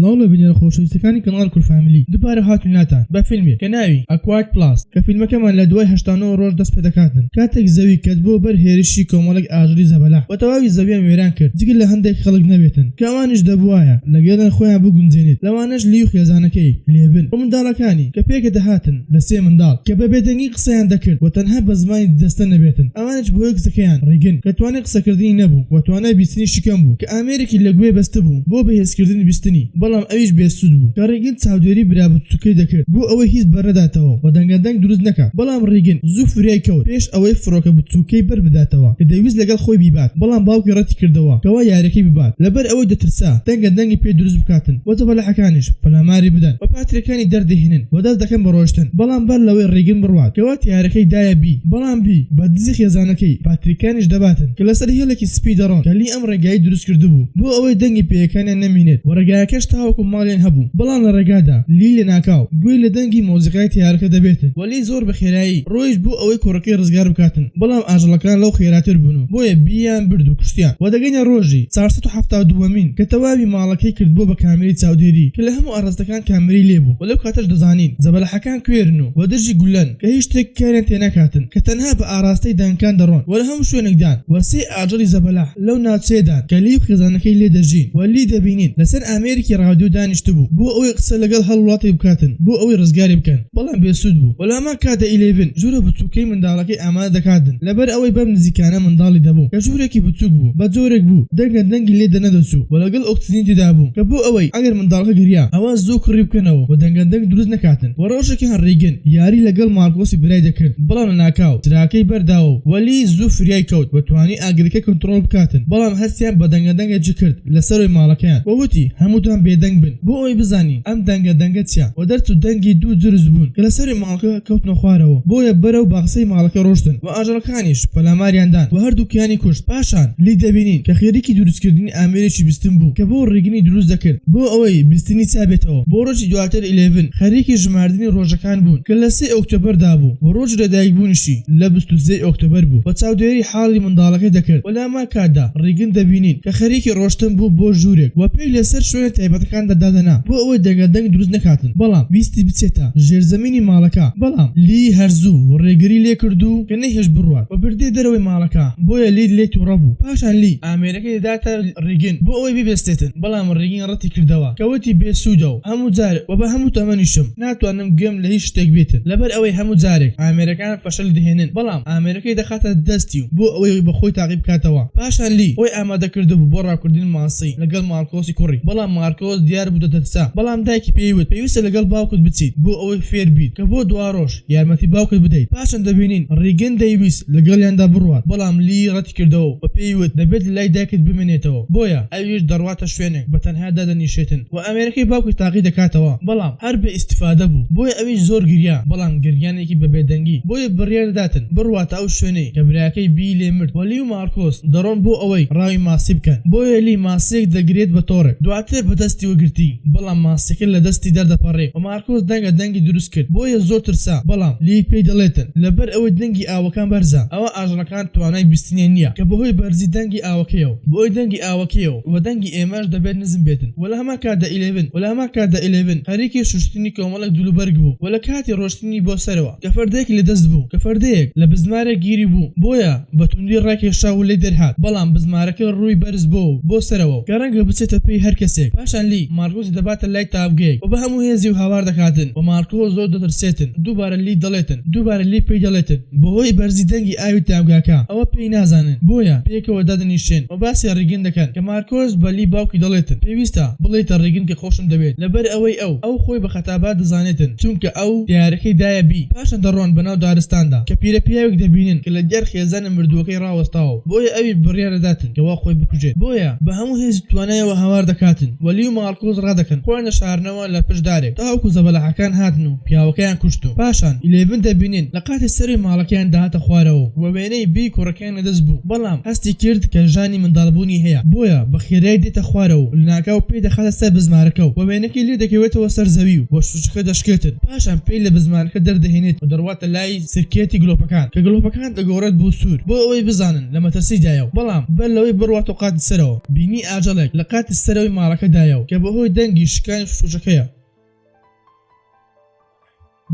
سڵاو لە بینەرە خۆشەویستەکانی کەناڵی کورد فامیلی، دووبارە هاتوویناتان بە فیلمێک کە ناوی، A Quiet Place، کە فیلمەکەمان لە دوای 89 ڕۆژ دەست پێدەکاتن کاتێک زەوی کەتبووە بەر هێرشی کۆمەڵێک ئاژەڵی زەبەلاح و تەواوی زەویان وێران کرد جگە لە هەندێک خەڵک نەبێتن کە ئەوانیش دەبوایە لەگەڵیان خۆیان بگونجێنیت لەوانەش لی و خێزانەکەی لێبن و منداڵەکانی کە پێکە دەهاتن لە سێ منداڵ کە بە بێدەنگی قسەیان دەکرد و تەنها بە زمانی دەستە نەبێتن ئەوانیش بەهۆی کچەکەیان ڕیگن کە توانای قسەکردنی نەبوو و توانای بیستنیشی کەم بوو کە ئامێرێکی لە گوێ بەستبوو بۆ بەهێزکردنی بیستنی، بەڵام ئەویش بێ سوود بوو. کە ڕیگن چاودێری برا بچووکەی دەکرد بۆ ئەوەی هیچ بەرنەداتەوە و دەنگەدەنگ دروست نەکات، بەڵام ڕیگن زوو فریای کەوت پێش ئەوەی فڕۆکە بچووکەی بەر بداتەوە کە دەیویست لەگەڵ خۆی بیبات، بەڵام باوکی ڕەتی کردەوە کەوا یاریەکەی ببات لەبەر ئەوەی دەترسا دەنگەدەنگی پێ دروست بکاتن و زەبەلاحەکانیش پەلاماری بدەن و پاتریەکانی دەردەهێنن و دەست دەکەن بە ڕۆشتن، بەڵام بەر لەوەی ڕیگن بڕوات کەوا تەیارەکەی دایە بی، بەڵام بی بە دزی خێزانەکەی پاتریەکانیش دەباتن کە لەسەر هێڵێکی سپی دەڕۆن کە لی ئەم ڕێگای دروست کردبوو بۆ ئەوەی دەنگی پێیەکانیان نەمینێت و ڕێگایەکەش تاوەکو ماڵیان هەبوو، بەڵام لە ڕێگادا لی لەناکاو گوێی لە دەنگی مۆزیقای تەیارەکە دەبێتن و لی زۆر بە خێرایی ڕۆیشت بۆ ئەوەی کوڕەکەی ڕزگار بکاتن، بەڵام ئاژەڵەکان لەو خێراتر بوون و بۆیە بییان برد و کوشتیان و دەگەینە ڕۆژی 472 ەمین کە تەواوی ماڵەکەی کردبووە بە کامێرەی چاودێری کە لە هەموو ئاڕاستەکان کامێرەی لێبوو و لەو کاتەش دەزانین زەبەلاحەکان کوێرن و وە دژی گوللەن کە هیچ شتێک کاریان تێناکاتن کە تەنها بە ئاڕاستەی دەنگەکان دەڕۆن و لە هەموو شوێنێکدان و سێ ئاژەڵی زەبەلاح لەو ناوچەیەدان کە لی و خێزانەکەی لێ دەژین و لی دەبینین لەسەر ئامێرێکی ڕادیۆ دانیشتبوو بۆ ئەوەی قسە لەگەڵ هەر وڵاتێک بکاتن بۆ ئەوەی ڕزگاری بکەن بەڵام بێسوود بوو و لە هەمان کاتدا ئیلێڤن ژوورە بچووکەی منداڵەکەی ئامادە دەکاتن لەبەر ئەوەی بەم نزیکانە منداڵی دەبوو کە ژوورێکی بچووک بوو بە جۆرێک بوو دەنگە دەنگی لێ دەنەدەچوو و لەگەڵ ئۆکسجینی تێدا بوو کە بۆ ئەوەی ئەگەر منداڵەکە گریا ئەوا زوو کڕی بکەنەوە و دەنگە دەنگ دروست نەکاتن و ڕۆژێکیان ڕیگن یاری لەگەڵ مارکۆسی برای دەکرد بەڵام لەناکاو چراکەی بەرداوە و لی زوو فریای کەوت و توانی ئاگرەکە کۆنتڕۆڵ بکاتن بەڵام هەستیان بە دەنگە دەنگێکی کرد لە سەرەوەی ماڵەکەیان و وتی هەمووتان بێدەنگ بن بۆ ئەوەی بزانین ئەم دەنگە دەنگە چیە و دەرچوو دەنگی دوو جرج بوون کە لە سەروی ماڵەکە کەوتنە خوارەوە بۆیە بەرەو باخچەی ماڵەکە ڕۆشتن و ئاژەڵەکانیش پەلاماریان دان و هەردووکیانی کوشت پاشان لی دەبینین کە خەریکی دروستکردنی ئامێرێکی بیستن بوو کە بۆ ڕیگنی دروست دەکرد بۆ ئەوەی بیستنی چابێتەوە بۆ ڕۆژی دواتر ئیلێڤن خەریکی ژماردنی ڕۆژەکان بوون کە لە سێ ئۆکتۆبەردا بوو و ڕۆژی لەدایکبوونیشی لە 23 ئۆکتۆبەر بوو و چاودێری حاڵی منداڵەکەی دەکرد و لە هەمان کاتدا ڕیگن دەبینین کە خەریکی ڕۆشتن بوو بۆ ژوورێک و پێی لەسەر شوێنە تایبەتەکاندا دادەنا بۆ ئەوەی دەنگە دەنگ دروست نەکاتن بەڵام ویستی بچێتە ژێرزەمینی ماڵەکە بەڵام لی هەر زوو ڕێگری لێکرد و کە نەیهێشت بڕوات و بردیە دەرەوەی ماڵەکە بۆیە لی لێی توڕە بوو پاشان لی ئامێرەکەی دەداتە ڕیگن بۆ ئەوەی بیبەستێتن بەڵام ڕیگن ڕەتی کردەوە کە وتی بێ سوودە و هەموو جارێک و بە هەموو تەمەنیشم ناتوانم گوێم لە هیچ شتێک بێتن لەبەر ئەوەی هەموو جارێک ئامێرەکان فەشەل دەهێنن بەڵام ئامێرەکەی دەخاتە دەستی و بۆ ئەوەی بە خۆی تاقی بکاتەوە پاشان لی خۆی ئامادە کردبوو بۆ ڕاوکردنی ماسی لەگەڵ مارکۆسی کوڕی بەڵام مارکۆس دیار بوو دەترسا بەڵام دایکی پێی وت پێویستە لەگەڵ باوکت بچیت بۆ ئەوەی فێر بیت کە بۆ دواڕۆژ یارمەتی باوکت بدەیت پاشان دەبینین ڕیگن دەیویست لەگەڵیاندا بڕوات بەڵام لی ڕەتی کردەوە و پێی وت دەبێت لەلای دایکت بمێنێتەوە بۆیە ئەویش دەڕواتە شوێنێک بە تەنها دادەنیشێتن و ئامێرەکەی باوکی تاقی دەکاتەوە بەڵام هەر بێ ئیستفادە بوو بۆیە ئەویش زۆر گریا بەڵام گریانێکی بە بێدەنگی بۆیە بڕیار دەداتن بڕواتە ئەو شوێنەی کە براکەی بی لێ مرد و لی و مارکۆس دەڕۆن بۆ ئەوەی ڕاوی ماسی بکەن بۆیە لی ماسیەک دەگرێت بە تۆڕێک دواتر بە دەستی وەگرتی بەڵام ماسیەکە لە دەستی دەردەپەڕێ و مارکۆس دەنگە دەنگی دروست کرد بۆیە زۆر ترسا بەڵام لی پێی دەڵێتن لەبەر ئەوەی دەنگی ئاوەکان بەرزە ئەوا ئاژەڵەکان توانای بیستنیان نیە کە بەهۆی بەرزی دەنگی ئاوەکەیەوە بەهۆی دەنگی ئاوەکەیەوە و دەنگی ئێمەش دەبێت نزم بێتن و لە هەمان کاتدا ئیلێڤن و لە هەمان کاتدا ئیلێڤن خەریکی شوشتنی کۆمەڵێک جلوبەرگ بوو و لە کاتی ڕۆشتنی بۆ سەرەوە کە فەردەیەکی لە دەست بوو کە فەردەیەک لە بزمارێک گیری بوو بۆیە بە توندی ڕایکێشا و لێی دەرهات بەڵام بزمارەکە ڕووی بەرز بۆوە بۆ سەرەوە و کە ڕەنگە بچێتە پێی هەر کەسێک پاشان لی مارکۆسی دەباتە لای تاڤگەیەک و بە هەموو هێزی و هاوار دەکاتن و مارکۆس زۆر دەترسێتن دووبارە لی دەڵێتن دووبارە لی پێی دەڵێتن بەهۆی بەرزی دەنگی ئاوی تاڤگاکە ئەوە پێی نازانن بۆیە پێکەوە دادەنیشن و باسی ڕیگن دەکەن کە مارکۆس بە لی باوکی دەڵێتن پێویستە بڵێیتە ڕیگن کە خۆشم دەوێت لەبەر ئەوەی ئەو ئەو خۆی بە خەتابار دەزانێتن چونکە ئەو تەیارەکەی دایە بی پاشان دەڕۆن بەناو دارستاندا کە پیرە پیاوێک دەبینن کە لە دیار خێزانە مردووەکەی ڕاوەستاوە و بۆیە ئەویش بڕیار دەداتن کەوا خۆی بکوژێت بۆیە بە هەموو هێز و توانایەوە هاوار دەکاتن و لی و مارکۆس ڕادەکەن خۆیان دەشارنەوە لە پشت دارێک تاوەکو زەبەلاحەکان هاتن و پیاوەکەیان کوشت و پاشان ئیلێڤن دەبینین لە قاتی سەروی ماڵەکەیان دەهاتە خوارەوە و وێنەی بی کوڕەکەیان لەدەست بوو بەڵام هەستی کرد کە ژانی منداڵبوونی هەیە بۆیە بە خێرایی دێتە خوارەوە و لەناکاو پێی دەخاتە سەر بزمارەکە و وێنەکەی لێ دەکەوێتەوە سەر زەوی و شوشەکە دەشکێتن پاشان پێی لە بزمارەکە دەردەهێنێت و دەڕواتە لای سرکێتی گلۆپەکان کە گلۆپەکان دەگۆڕێت بۆ سوور بۆ ئەوەی بزانن لە مەترسیدایە و بەڵام بەر لەوەی بڕواتەوە قاتی سەرەوە بینی ئاژەڵێک لە قاتی سەرەوەی ماڵەکەدایە و. کە بەهۆی دەنگی شکانی شووشەکەیە.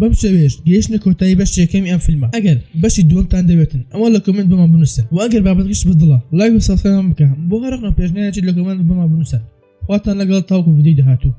بەم شێوەیەش گەیشتنە کۆتایی بەشی یەکەمی ئەم فیلمە. ئەگەر بەشی دووەمتان دەوێتن ئەوا لە comment بۆمان بنووسن وە ئەگەر بابەتەکەشت بە دڵە لایک و subscribe مان بکە بۆ هەر ڕەخنە و پێشنیارێکیت لە comment بۆمان بنووسن. خواتان لەگەڵ تاوەکو ڤیدیۆی داهاتوو.